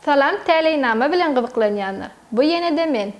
Salam täleýnama bilen gyzyklanýanlar! Bu ýene-de men.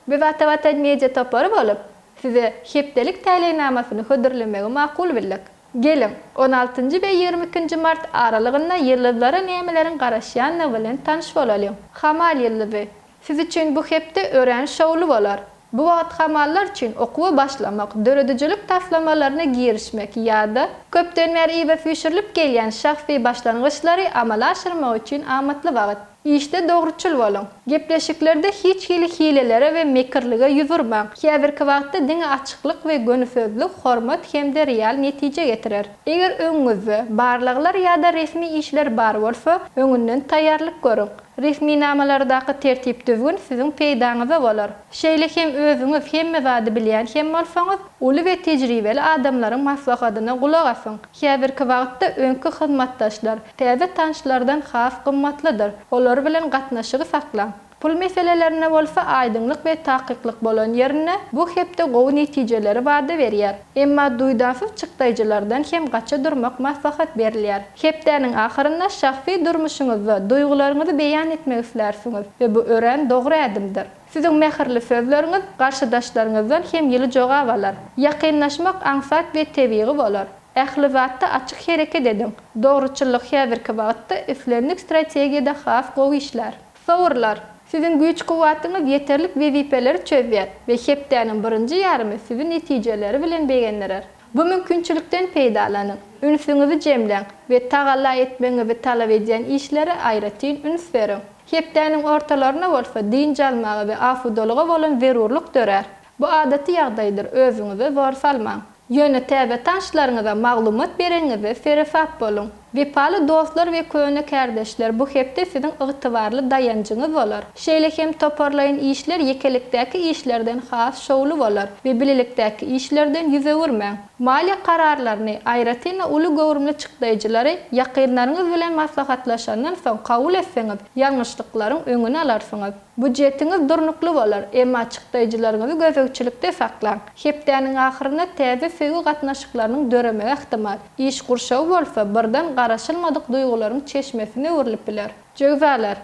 Biz Atavatan Media topary bolup, size hepdelik täleýnamasyny hödürlemegi makul bildik. Geliň, on altynjy we 22 nji mart aralygynda ýyldyzlara nämeleriň garaşýandygy bilen tanyş bolalyň. Hamal ýyldyzy. Siz üçin bu hepde örän şowly bolar. Bu wagt hamallar üçin okuwa başlamak, döredijilik taslamalaryna girişmek ýa-da köpden bäri yza süýşürilip gelýän şahsy başlangyçlary amala aşyrmak üçin amatly wagt. Işde dogruçyl boluň. Gepleşiklerde hiç hili hilelere we mekirlige ýüz urmaň. Häzirki wagtda diňe açyklyk we göni sözlük hormat hem-de real netije getirer. Eger öňüňizde barlaglar ýa-da resmi işler bar bolsa, öňünden taýýarlyk görüň. Resminamalardaky tertip-düzgün siziň peýdaňyza bolar. Şeýle hem özüňiz hemme zady bilýän hem bolsaňyz, uly we tejribeli adamlaryň maslahadyna gulak asyň. Häzirki wagtda öňki hyzmatdaşlar täze tanyşlardan has gymmatlydyr. Olar bilen gatnaşygy saklaň. Pul meselelerinde bolsa aýdyňlyk we takyklyk bolan ýerinde bu hepde gowy netijeleri wada berýär. Emma duýdansyz çykdaýjylardan hem gaça durmak maslahat berilýär. Hepdäniň ahyrynda şahsy durmuşyňyzda duýgularyňyzy beýan etmek islärsiňiz we bu örän dogry ädimdir. Siziň mähirli sözleriňiz garşydaşlaryňyzdan hem ýyly jogap alar. Ýakynlaşmak aňsat we tebigy bolar. Ähli zatda açyk hereket ediň. Dogruçyllyk häzirki wagtda islendik strategiýada has gowy işlär. Sowurlar! Siziň güýç-kuwwatyňyz ýeterlik wezipeleri çözýär we hepdäniň birinji ýarymy sizi netijeleri bilen begendirer. Bu mümkinçilikden peýdalanyň, ünsüňizi jemläň we tagalla etmegiňizi talap edýän işlere aýratyn üns beriň. Hepdäniň ortalaryna bolsa dynç almaga we asudalyga bolan zerurlyk dörär. Bu adaty ýagdaýdyr, özüňize zor salmaň. Ýöne täze tanyşlaryňyza maglumat bereniňizde seresap boluň. Wepaly dostlar we köne kärdeşler bu hepde siziň ygtybarly daýanjyňyz bolar. Şeýle hem toparlaýyn işler ýekelikdäki işlerden has şowly bolar we bilelikdäki işlerden ýüz öwürmäň. Maliýe kararlaryny, aýratyn-da uly göwrümli çykdaýjylary ýakynlaryňyz bilen maslahatlaşandan soň kabul etseňiz, ýalňyşlyklaryň öňüni alarsyňyz. Býujetiňiz durnukly bolar, emma çykdaýjylaryňyzy gözegçilikde saklaň. Hepdäniň ahyrynda täze söýgi gatnaşyklarynyň döremegi ähtimal. Iş gurşawy bolsa birden garaşylmadyk duýgularyň çeşmesine öwrülip biler. Jöwzalar.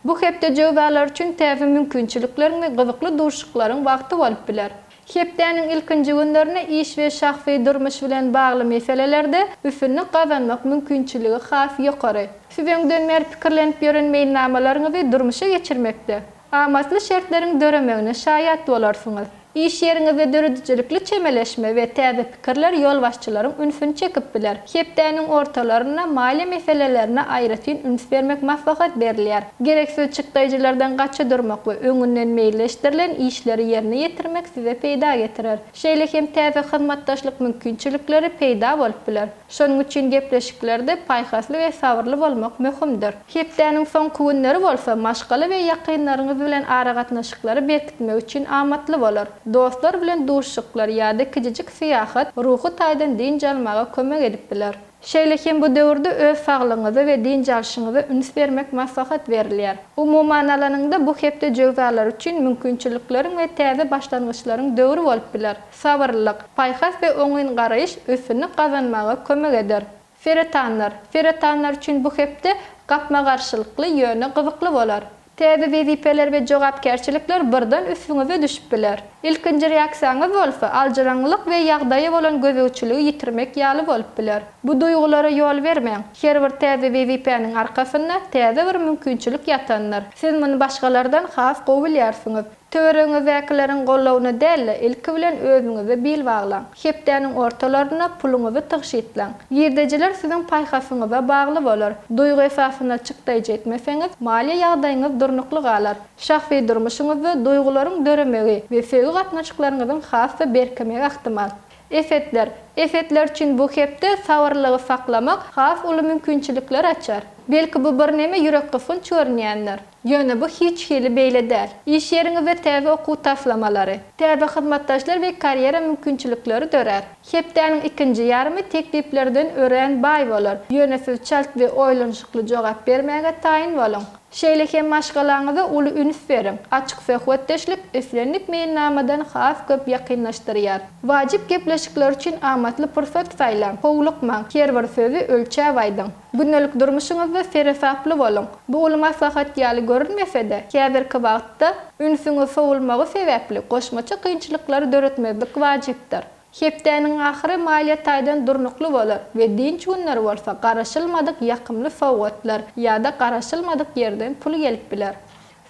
Bu hepde jöwzalar üçin täze mümkinçilikleriň we gyzykly duşuşyklaryň wagty bolup biler. Hepdäniň ilkinji günlerinde iş we şahsy durmuş bilen bagly meselelerde üstünlik gazanmak mümkinçiligi has ýokary. Siz öňden bäri pikirlenip ýören meýilnamalaryňyzy durmuşa geçirmekde, amatly şertleriň döremegine şaýat bolarsyňyz. Iş ýeriňizde döredijilikli çemeleşme we täze pikirler ýolbaşçylaryň ünsüni çekip biler. Hepdäniň ortalarynda maliýe meselelerine aýratyn üns bermek maslahat berilýär. Gereksiz çykdaýjylardan gaça durmak we öňünden meýilleşdirilen işleri ýerine ýetirmek size peýda getirer. Şeýle hem täze hyzmatdaşlyk mümkinçilikleri peýda bolup biler. Şonuň üçin gepleşiklerde paýhasly we sabyrly bolmak möhümdir. Hepdäniň soňky günleri bolsa maşgala we ýakynlaryňyz bilen aragatnaşyklary berkitmek üçin amatly bolar. Dostlar bilen duşuşyklar ýa-da kiçijik syýahat ruhy taýdan dynç almaga kömek edip biler. Şeýle hem bu döwürde öz saglygyňyza we dynç alşyňyza üns bermek maslahat berilýär. Umuman alanyňda bu hepde jöwzalar üçin mümkinçilikleriň we täze başlangyçlaryň döwri bolup biler. Sabyrlylyk, paýhas we oňyn garaýyş üstünlik gazanmaga kömek eder. Seretanlar. Seretanlar üçin bu hepde gapma-garşylykly, ýöne gyzykly bolar. Täze wezipeler we jogapkärçilikler birden üstüňize düşüp biler. Ilkinji reaksiýaňyz bolsa, aljyraňňylyk we ýagdaýa bolan gözegçiligi ýitirmek ýaly bolup biler. Bu duýgulara ýol bermäň. Her bir täze wezipäniň arkasynda täze bir mümkinçilik ýatandyr. Siz muny başgalardan has gowy bilýärsiňiz. Töweregiňizdäkileriň goldawyna däl-de, ilki bilen özüňize bil baglaň. Hepdäniň ortalarynda puluňyzy tygşytlaň. Girdejiler siziň paýhasyňyza bagly bolar. Duýgy esasynda çykdaýjy etmeseňiz, maliýe ýagdaýyňyz durnukly galar. Şahsy durmuşyňyzda duýgularyň döremegi we söýgi gatnaşyklaryňyzyň has-da berkemegi ähtimal. Esetler. Esetler üçin bu hepde sabyrlylygy saklamak has uly mümkinçilikler açar. Belki bu birneme ýürekgysgynç görünýändir. Ýöne bu hiç hili beýle däl. Iş ýeriňizde täze okuw taslamalary, täze hyzmatdaşlar we karýera mümkinçilikleri dörär. Hepdäniň ikinji ýarymy tekliplerden örän baý bolar, ýöne siz çalt we oýlanyşykly jogap bermäge taýyn boluň. Şeýle hem maşgalaňyza uly üns beriň. Açyk söhbetdeşlik islendik meýilnamadan has köp ýakynlaşdyrýar. Wajyp gepleşikler üçin amatly pursat saýlaň. Howlukmaň, her bir sözi ölçäp aýdyň. Gündelik durmuşyňyzda seresaply boluň. Bu uly maslahat ýaly görünmese-de, häzirki wagtda ünsüňiz sowulmagy sebäpli goşmaça kynçylyklary döretmezlik wajypdyr. Hepdäniň ahyry maliýe taýdan durnukly bolar we dynç günleri bolsa garaşylmadyk ýakymly sowgatlar ýa-da garaşylmadyk ýerden pul gelip biler.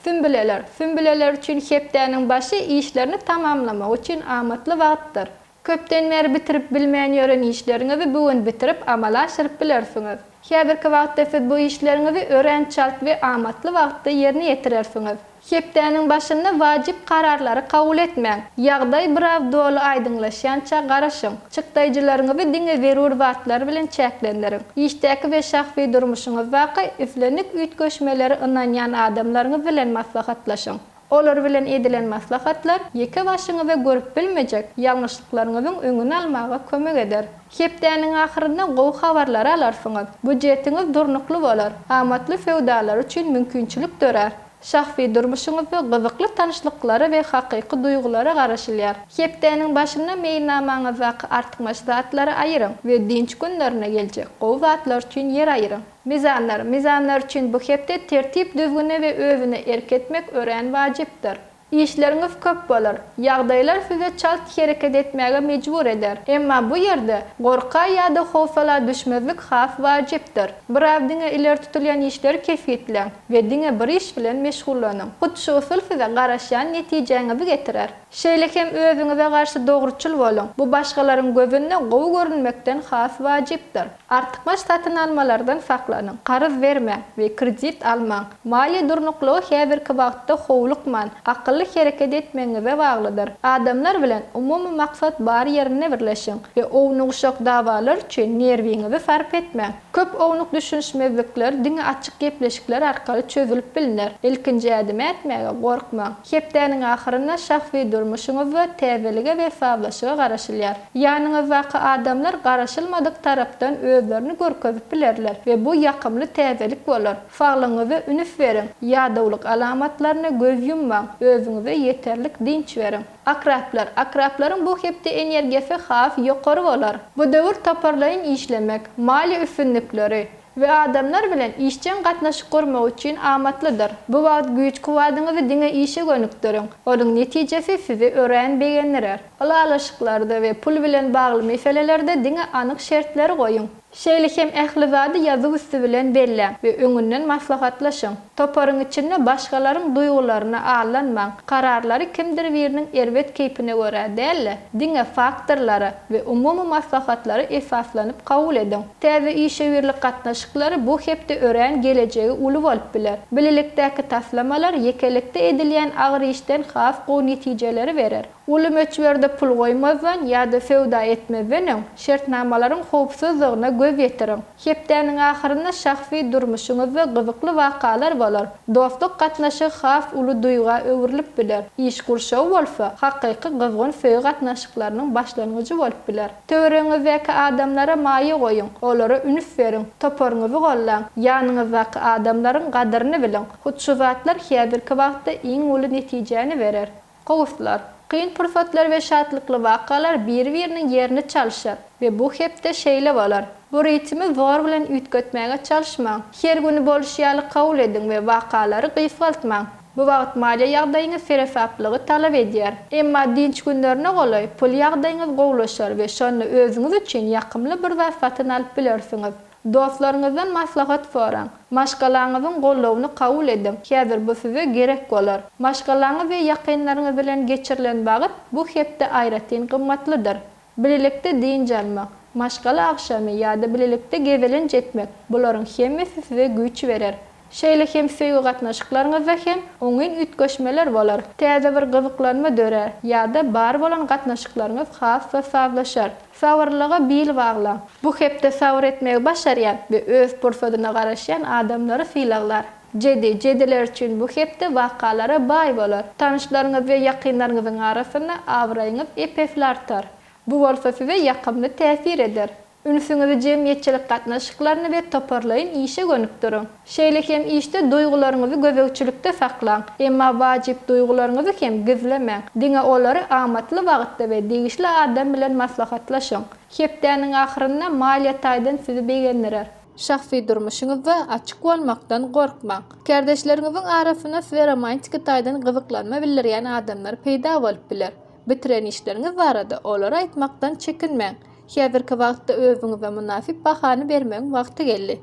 Sünbüleler. Sünbüleler üçin hepdäniň başy işlerini tamamlamak üçin amatly wagtdyr. Köpden bäri bitirip bilmän ýören işleriňizi bu gün bitirip amala aşyryp bilersiňiz. Häzirki wagtda siz bu işleriňizi örän çalt we amatly wagtda ýerine ýetirersiňiz. Hepdäniň başynda wajyp kararlary kabul etmäň. Ýagdaý biraz doly aýdyňlaşýança garaşyň. Çykdaýjylaryňyzy diňe zerur zatlar bilen çäklendiriň. Işdäki we şahsy durmuşyňyzdaky islendik üýtgeşmeleri ynanýan adamlaryňyz bilen maslahatlaşyň. Olar bilen edilen maslahatlar ýeke başyňyza görüp bilmejek ýalňyşlyklaryňyzyň öňüni almaga kömek eder. Hepdäniň ahyrynda gowy habarlary alarsyňyz. Býujetiňiz durnukly bolar. Amatly söwdalar üçin mümkinçilik dörär. Şahsy durmuşyňyzda gyzykly tanyşlyklara we hakyky duýgulara garaşylýar. Hepdäniň başynda meýilnamaňyzdaky artykmaç zatlary aýyryň we dynç günlerine geljek gowy zatlar üçin ýer aýyryň. Mizanlar, Mizanlar üçin bu hepde tertip-düzgüne we özüne erk etmek örän wajypdyr. Işleriňiz köp bolar. Ýagdaýlar size çalt hereket etmäge mejbur eder. Emma bu ýerde gorka ýa-da howsala düşmezlik has wajypdyr. Biraz diňe ileri tutulýan işleri kesgitläň we diňe bir iş bilen meşgullanyň. Hut şu usul size garaşýan netijäňizi getirer. Şeýle hem özüňize garşy dogruçyl boluň. Bu başgalaryň gözünde gowy görünmekden has wajypdyr. Artykmaç satyn almalardan saklanyň, karz bermäň we kredit almaň. Maliýe durnuklygy häzirki wagtda howlukman, akylly hereket etmegiňize baglydyr. Adamlar bilen umumy maksat bar ýerinde birleşiň we ownuk-uşak dawalar üçin nerwiňizi sarp etmäň. Köp ownuk düşünişmezlikler diňe açyk gepleşikler arkaly çözülip bilner. Ilkinji ädimi ätmäge gorkmaň. Hepdäniň ahyrynda şahsy durmuşyňyzda täzelige we sazlaşyga garaşylýar. Ýanyňyzdaky adamlar garaşylmadyk tarapdan özlerini görkezip bilerler we bu ýakymly täzelik bolar. Saglygyňyza ünüs beriň, ýadawlyk alamatlaryna göz ýummaň, özüňize ýeterlik dynç beriň. Akraplar. Akraplaryň bu hepde energiýasy has ýokary bolar. Bu döwür toparlaýyn işlemek, maliýe üstünlikleri, we adamlar bilen işjeň gatnaşyk gurmak üçin amatlydyr. Bu wagt güýç-kuwwadyňyzy diňe işe gönükdiriň. Onuň netijesi sizi örän begendirer. Ylalaşyklarda we pul bilen bagly meselelerde diňe anyk şertleri goýuň. Şeýle hem ähli zady ýazuw üsti bilen belläň we öňünden maslahatlaşyň. Toparyň içinde başgalaryň duýgularyna aldanmaň, kararlary kimdir biriniň erbet keýpine görä däl-de, diňe faktorlara we umumy maslahatlara esaslanyp kabul ediň. Täze işewürlik gatnaşyklary bu hepde örän gelejegi uly bolup biler. Bilelikdäki taslamalar ýekelikde edilýän agyr işden has gowy netijeleri berer. Uly möçberde pul goýmazdan ýa-da söwda etmezden öň, şertnamalaryň howpsuzdygyna göz ýetiriň. Hepdäniň ahyrynda şahsy durmuşyňyzda gyzykly wakalar bolar. Dostluk gatnaşygy has uly duýga öwrülip biler. Iş gurşawy bolsa, hakyky gyzgyn söýgi gatnaşyklarynyň başlangyjy bolup biler. Töweregiňizdäki adamlara maýa goýuň, olara üns beriň, toparyňyzy gollaň, ýanyňyzdaky adamlaryň gadyryny biliň. Hut şu zatlar häzirki wagtda iň uly netijäni berer. Kowuslar. Kyn pursatlar we şatlykly wakalar biri-biriniň ýerini çalşar we bu hepde şeýle bolar. Bu ritmi zor bilen üýtgetmäge çalyşmaň. Her güni bolşy ýaly kabul ediň we wakalary gysgaltmaň. Bu wagt maliýe ýagdaýyňyz seresaplygy talap edýär. Emma dynç günlerine golaý pul ýagdaýyňyz gowulaşar we şonda özüňiz üçin ýakymly bir zat satyn alyp bilersiňiz. Dostlaryňyzdan maslahat soraň. Maşgalaňyzyň goldawyny kabul ediň, häzir bu size gerek bolar. Maşgalaňyz we ýakynlaryňyz bilen geçirilen wagt bu hepde aýratyn gymmatlydyr. Bilelikde dynç almak, maşgala agşamy ýa-da bilelikde gezelenç etmek, bularyň hemmesi size güýç berer. Şeýle hem söýgi gatnaşyklaryňyzda hem oňyn üýtgeşmeler bolar. Täze bir gyzyklanma dörär ýa-da bar bolan gatnaşyklaryňyz has-da sazlaşar. Sabyrlylyga bil baglaň. Bu hepde sabyr etmegi başarýan we öz pursadyna garaşýan adamlary sylaglar. Jedi, jediler üçin bu hepde wakalara baý bolar. Tanyşlaryňyz we ýakynlaryňyzyň arasynda abraýyňyz ep-esli artar. Bu bolsa size ýakymly täsir eder. Ünsüňizi jemgyýetçilik gatnaşyklaryna we toparlaýyn işe gönükdiriň. Şeýle hem işde duýgularyňyzy gözegçilikde saklaň, emma wajyp duýgularyňyzy hem gizlemäň, diňe olary amatly wagtda we degişli adam bilen maslahatlaşyň. Hepdäniň ahyrynda maliýe taýdan sizi begendirer. Şahsy durmuşyňyzda açyk bolmakdan gorkmaň. Kärdeşleriňiziň arasynda size romantiki taýdan gyzyklanma bildirýän adamlar peýda bolup biler. Bitiren işleriňiz barada olara aýtmakdan çekinmäň. Häzirki wagtda özüňize mynasyp bahany bermegiň wagty geldi.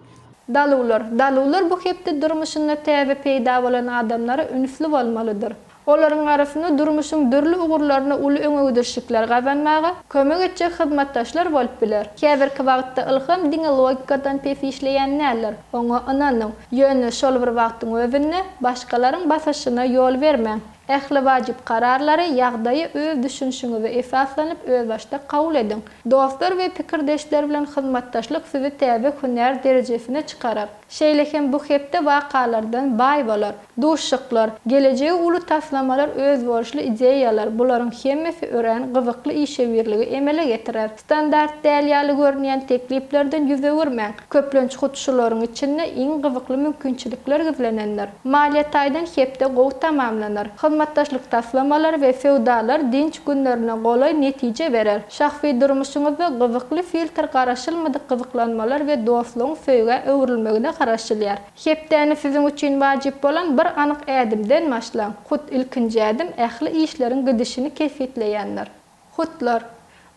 Daluwlar. Daluwlar bu hepde durmuşynda täze peýda bolan adamlara ünsli bolmalydyr. Olaryň arasynda durmuşyň dürli ugurlarynda uly öňegidişlikler gazanmaga kömek etjek hyzmatdaşlar bolup biler. Häzirki wagtda ylham diňe logikadan pes işleýän däldir, oňa ynanyň. Ýöne şol bir wagtyň özünde başgalaryň basyşyna ýol bermäň. Ähli wajyp kararlary ýagdaýa öz düşünişiňize esaslanyp özbaşdak kabul ediň. Dostlar we pikirdeşler bilen hyzmatdaşlyk sizi täze hünär derejesine çykarar. Şeýle hem bu hepde wakalardan baý bolar. Duşuşyklar, gelejegi uly taslamalar özboluşly ideýalar bularyň hemmesi örän gyzykly işewirligi emele getirer. Standart däl ýaly görünýän tekliplerden ýüz öwürmäň. Köplenç hut şularyň içinde iň gyzykly mümkinçilikler gizlenendir. Maliýe taýdan hepde gowy tamamlanar. Hyzmatdaşlyk taslamalary we söwdalar dynç günlerine golaý netije berer. Şahsy durmuşyňyzda gyzykly filtr garaşylmadyk gyzyklanmalar we dostlugyň söýgä öwrülmegine garaşylýar. Hepdäni siziň üçin wajyp bolan bir anyk ädimden başlaň. Hut ilkinji ädim ähli işleriň gidişini kesgitleýändir. Hutlar.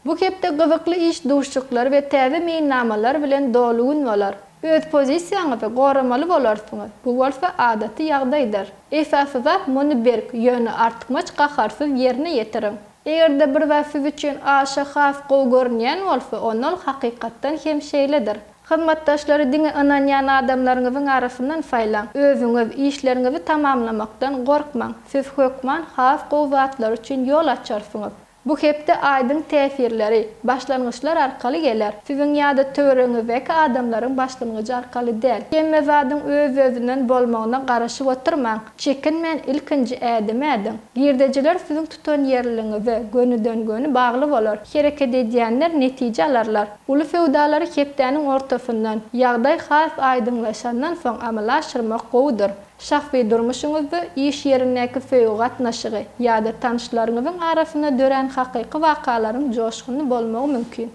Bu hepde gyzykly iş duşuşyklary we täze meýilnamalar bilen doly gün bolar. Öz pozisiýaňyzy goramaly bolarsyňyz, bu bolsa adaty ýagdaýdyr. Esasy zat muny berk, ýöne artykmaç gaharsyz ýerine ýetiriň. Eger-de bir zat siz üçin aşa has gowy görünýän bolsa, onda ol hakykatdan hem şeýledir. Hyzmatdaşlary diňe ynanýan adamlaryňyzyň arasyndan saýlaň. Özüňiz, işleriňizi tamamlamakdan gorkmaň. Siz hökman has gowy zatlar üçin ýol açarsyňyz. Bu hepde aýdyň täsirleri, başlangyçlar arkaly geler. Siziň ýa-da töweregiňizdäki adamlaryň başlangyjy arkaly däl. Hemme zadyň öz-özünden bolmagyna garaşyp oturmaň. Çekinmän ilkinji ädimi ädiň. Girdejiler siziň tutanýerliligiňize gönüden-göni bagly bolar. Hereket edýänler netije alarlar. Uly söwdalary hepdäniň ortasyndan, ýagdaý has aýdyňlaşandan soň amala aşyrmak gowudyr. Şahsy durmuşyňyzda iş ýerindäki söýgi gatnaşygy ýa-da tanyşlaryňyzyň arasynda dörän hakyky wakalaryň joşguny bolmagy mümkin.